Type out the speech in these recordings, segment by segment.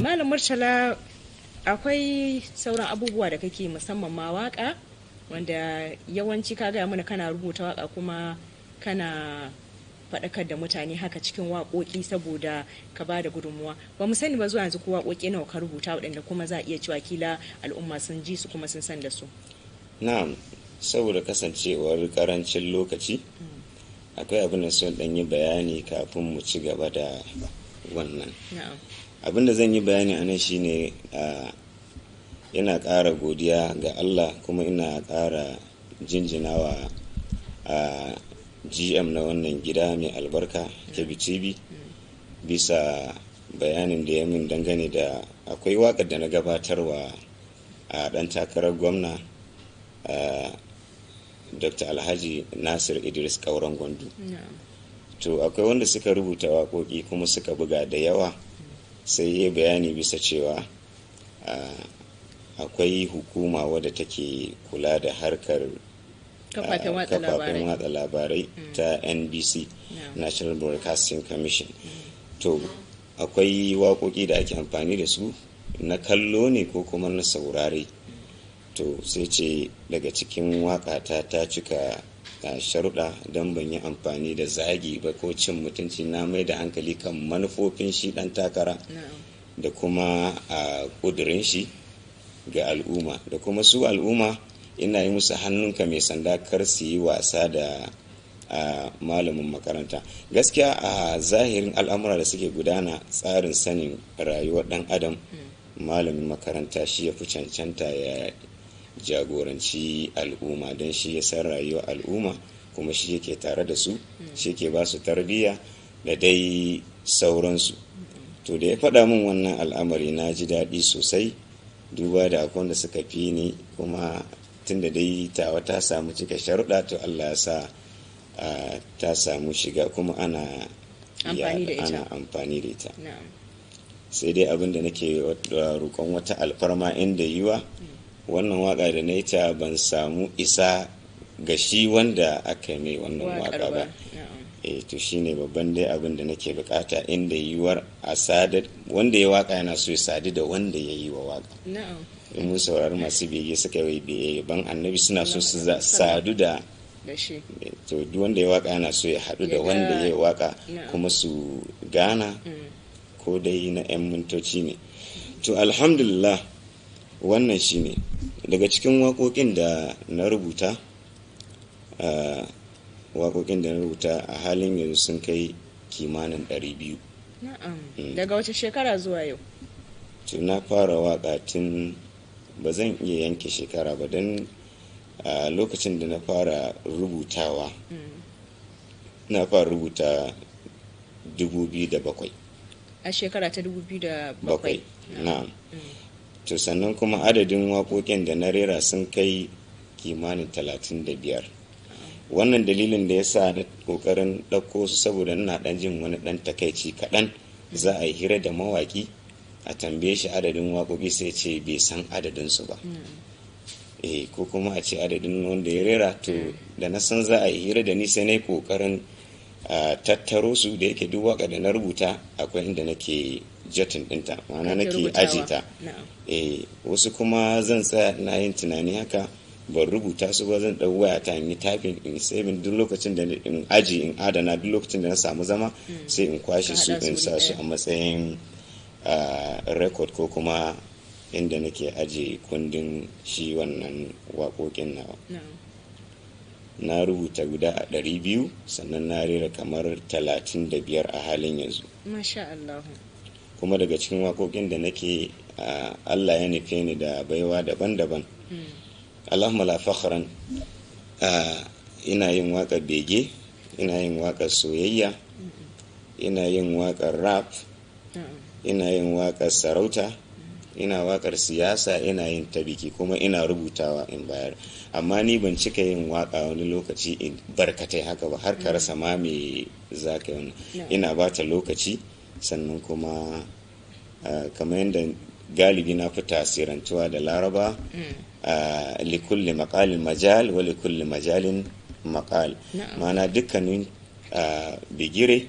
Malam Murtala, akwai sauran abubuwa da kake, musamman ma waka, wanda yawanci ka gaya mana kana rubuta waka kuma kana faɗakar da mutane haka cikin waƙoƙi saboda ka ba da gudunmuwa. Ba mu sani ba, zuwa yanzu ko waƙoƙi nawa ka rubuta waɗanda kuma za a iya cewa kila al'umma sun ji su kuma sun san da su? Na'am, saboda kasancewar karancin lokaci, akwai abin da son ɗan yi bayani kafin mu ci gaba da wannan. Abin da zan yi bayani a nan shine, ina ƙara godiya ga Allah kuma ina ƙara jinjinawa a GM na wannan gida mai albarka, Kebbi TV, bisa bayanin da ya min dangane da akwai waƙar da na gabatarwa a ɗan takarar gwamna, Dr. Alhaji Nasir Idris Kauran Gwandu. To, akwai wanda suka rubuta waƙoƙi kuma suka buga da yawa, sai ya bayani bisa cewa akwai hukuma wadda take kula da harkar kafafen watsa kafafen labarai watsa labarai ta NBC, National Broadcasting Commission. To, akwai waƙoƙi da ake amfani da su na kallo ne ko kuma na saurare. To, sai ce daga cikin waƙata ta cika sharuɗa don ban yi amfani da zagi ba ko cin mutunci, na mai da hankali kan manufofin shi ɗan takara da kuma a ƙudurin shi ga al'umma, da kuma su al'umma ina yi musu hannunka mai sanda kar su yi wasa da malamin makaranta. Gaskiya, a zahirin al'amura da suke gudana, tsarin sanin rayuwar dan adam, malamin makaranta shi ya fi cancanta ya jagoranci al'umma, don shi ya san rayuwar al'umma kuma shi yake tare da su, shi yake ba su tarbiyya da dai sauransu. To, da ya faɗa min wannan al'amari na ji daɗi sosai, duba da akwai wanda suka fi ni, kuma tunda dai tawa ta samu cika sharuɗa, to Allah ya sa ta samu shiga kuma ana amfani da ita. Ana amfani da ita. Sai dai abin da nake roƙon wata alfarma, inda yiwa wannan waka da na yi ta ban samu isa ga shi wanda aka mai wannan waƙar waka ba. Ba. Eh, to shine babban dai abin da nake bukata, inda yiwuwar a sadar wanda ya waka yana so ya sadu da wanda ya yi wa waka. In mun saurari masu bege suka yi bege ban Annabi, suna so su sadu da Da shi. To, duk wanda ya waka yana so ya haɗu da Ya wanda ya yi waka kuma su gana ko dai na 'yan mintoci ne. To, alhamdulillah, wannan shine daga cikin waƙoƙin da na rubuta. Waƙoƙin da na rubuta a halin yanzu sun kai kimanin 200. Na'am. Daga wace shekara zuwa yau? To, na fara waƙa tun, ba zan iya yanke shekara ba, don a lokacin da na fara rubutawa, na fara rubuta 2007. A shekara ta 2007. Bakwai, na'am. To, sannan kuma adadin waƙoƙin da na rera sun kai kimanin 35. Wannan dalilin da ya sa na ƙoƙarin ɗauko su, saboda ina ɗan jin wani ɗan takaici kaɗan, za a yi hira da mawaƙi a tambaye shi adadin waƙoƙi, sai ce bai san adadinsu ba, eh, ko kuma a ce adadin wanda ya rera. To, da na san za a yi hira da ni, sai na yi ƙoƙarin a tattaro su. Da yake duk waka da na rubuta akwai inda nake jotting ɗinta, ma'ana Kake nake rubutawa. aje ta. Eh, wasu kuma zan tsaya ina yin tunani haka, ban rubuta su ba, zan ɗau wayata in yi typing, in saving, duk lokacin da in aji, in adana, duk lokacin da na samu zama sai in kwashe Ka su haɗa su in wuri sa su ɗaya. a matsayin record ko kuma inda nake aje kundin shi wannan waƙoƙin nawa. Na rubuta guda a 200, sannan na rera kamar 35 a halin yanzu. Masha Allah. Kuma daga cikin waƙoƙin da nake, Allah ya nufe ni da baiwa daban-daban. Allahumma la fakhran, ina yin waƙar bege, ina yin waƙar soyayya, ina yin waƙar rap, ina yin waƙar sarauta, ina waƙar siyasa, ina yin ta biki, kuma ina rubutawa in bayar. Amma ni ban cika yin waƙa wani lokaci in barkatai haka ba har ka rasa ma me za ka yi wannan. Ina ba ta lokaci, sannan kuma kamar yadda galibi na fi tasirantuwa da Laraba, likulli maqalin majal wa likulli majalin maqal. Ma'ana dukkanin bigire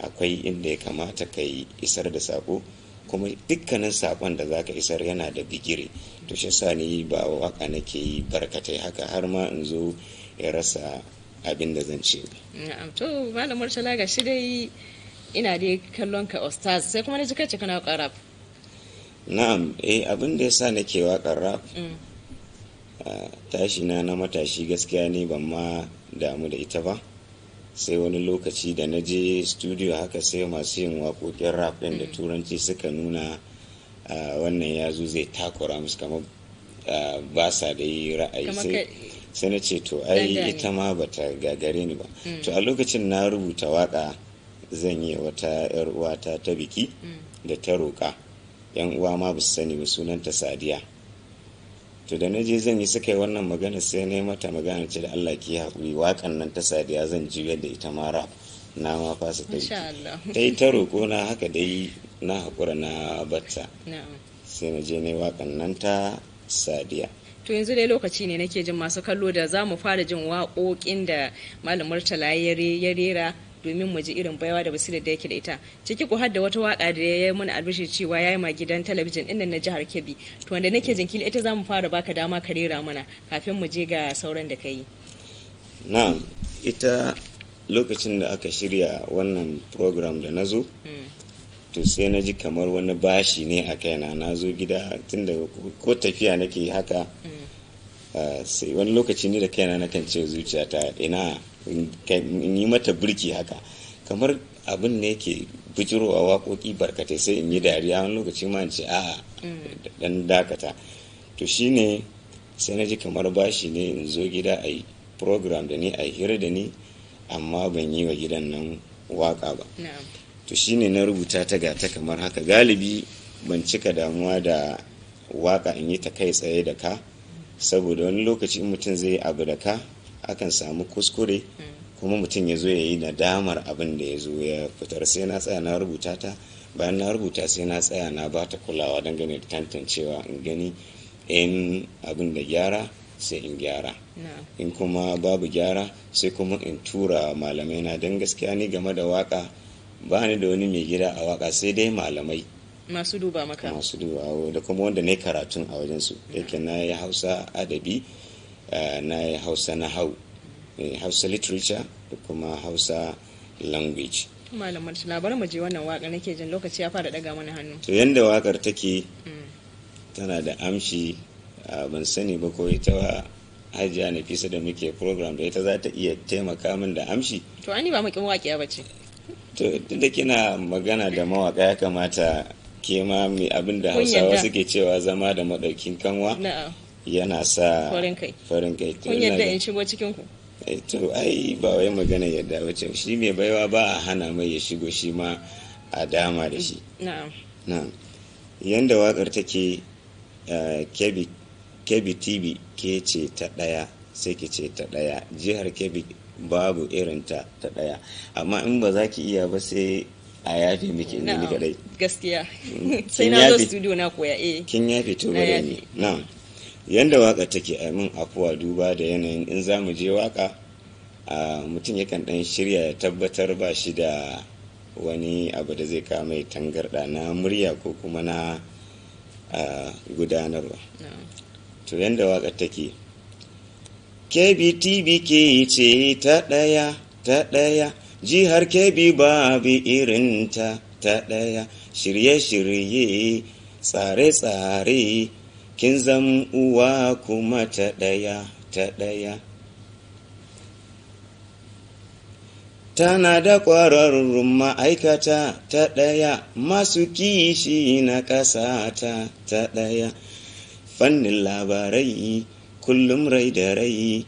akwai inda ya kamata ka yi isar da sako. Kuma dukkanin saƙon da zaka isar yana da bigire. To shi yasa ni ba waka nake yi barkatai haka har ma in zo ya rasa abin da zan ce. Na'am, to Malam Murtala, ga shi dai ina dai kallon ka ustaz, sai kuma na ji kace kana waƙar rap. Na'am, abin da yasa nake waƙar rap, tashi na na matashi gaskiya ne ban ma damu da ita ba, sai wani lokaci da na je studio haka, sai masu yin waƙoƙin rap ɗin da turanci suka nuna wannan ya zo zai takura musu, kamar ba sa da yi ra'ayi, sai na ce to ai ita ma bata gagare ni ba. To a lokacin na rubuta waka zan yi wata yar uwata ta biki da ta roƙa, yan uwa ma ba su sani ba, sunanta Sadiya. To da na je zan yi, suka yi wannan magana, sai na yi mata magana ce da Allah ki haƙuri, waƙan nan ta Sadiya zan juyar da ita ma rap, na ma fasa ta biki. Ta yi ta roƙo na haka dai na haƙura na batta, sai na je na yi waƙan nan ta Sadiya. To yanzu dai lokaci ne nake jin masu kallo da za mu fara jin waƙoƙin da Malam Murtala ya rera, domin mu ji irin baiwa da basirar da yake da ita, ciki ku har da wata waka da ya yi mana albishir cewa ya yi ma gidan talabijin ɗin na jihar Kebbi. To wanda nake jin kila ita za mu fara baka dama ka rera mana kafin mu je ga sauran da ka yi. Na'am, ita lokacin da aka shirya wannan program da na zo, to sai na ji kamar wani bashi ne a kaina. Na zo gida, tunda ko tafiya nake haka, sai wani lokaci ni da kaina nakan ce zuciyata ina in yi mata birki haka, kamar abin ne yake bijirowa, waƙoƙi barkatai, sai in yi dariya, wani lokaci ma in ce a'a, dan dakata. To shine sai na ji kamar bashi ne in zo gida a yi program da ni, a yi hira da ni, amma ban yi wa gidan nan waka ba. To shine na rubuta ta, ga ta kamar haka. Galibi ban cika damuwa da waka in yi ta kai tsaye da ka, saboda wani lokaci in mutum zai yi abu da ka, akan samu kuskure, kuma mutum ya zo ya yi nadamar abin da ya zo ya fitar. Sai na tsaya na rubuta ta. Bayan na rubuta, sai na tsaya na ba ta kulawa dangane da tantancewa, in gani in abin da gyara sai in gyara, in kuma babu gyara sai kuma in tura malamai na, don gaskiya ni game da waka ba ni da wani mai gida a waka, sai dai malamai. Masu duba maka. Masu duba, da kuma wanda na yi karatun a wajensu. Yake na yi Hausa adabi, na yi Hausa na hau Hausa literature da kuma Hausa language. Malam Murtala, bari mu je wannan waka, nake jin lokaci ya fara daga mana hannu. To yanda wakar take, tana da amshi. Ban sani ba ko ita Hajiya Nafisa da muke program da ita za ta iya taimaka min da amshi. To ani ba makin waƙiya bace. To duk da kina magana da mawaka, ya kamata ke ma mai abin da Hausawa suke cewa zama da madaukin kanwa yana sa farin kai. Farin kai. Kun yadda in shigo cikin ku? To ai ba wai magana yadda wace, shi mai baiwa ba a hana mai ya shigo shi ma a dama da shi. Na'am, yanda wakar take: Kebbi, Kebbi TV ke ce ta ɗaya, sai ki ce ta ɗaya, jihar Kebbi babu irinta, ta ɗaya. Amma in ba za ki iya ba, sai a yafe miki in ni kadai. Gaskiya sai na zo studio na koya, eh. Kin yafe? To bare ni. Na'am, yanda waka take, a min afuwa duba da yanayin in za mu je waka, mutum yakan dan shirya ya tabbatar ba shi da wani abu da zai kawo mai tangarɗa na murya ko kuma na gudanarwa. To yanda waka take: Kebbi ke ce ta ɗaya, ta ɗaya, jihar Kebbi babu irinta, ta ɗaya, shirye-shirye, tsare-tsare, kin zam uwa kuma ta ɗaya, ta ɗaya. Tana da ƙwararrun ma'aikata, ta ɗaya, masu kishi na ƙasa ta, ta ɗaya, fannin labarai kullum rai da rai.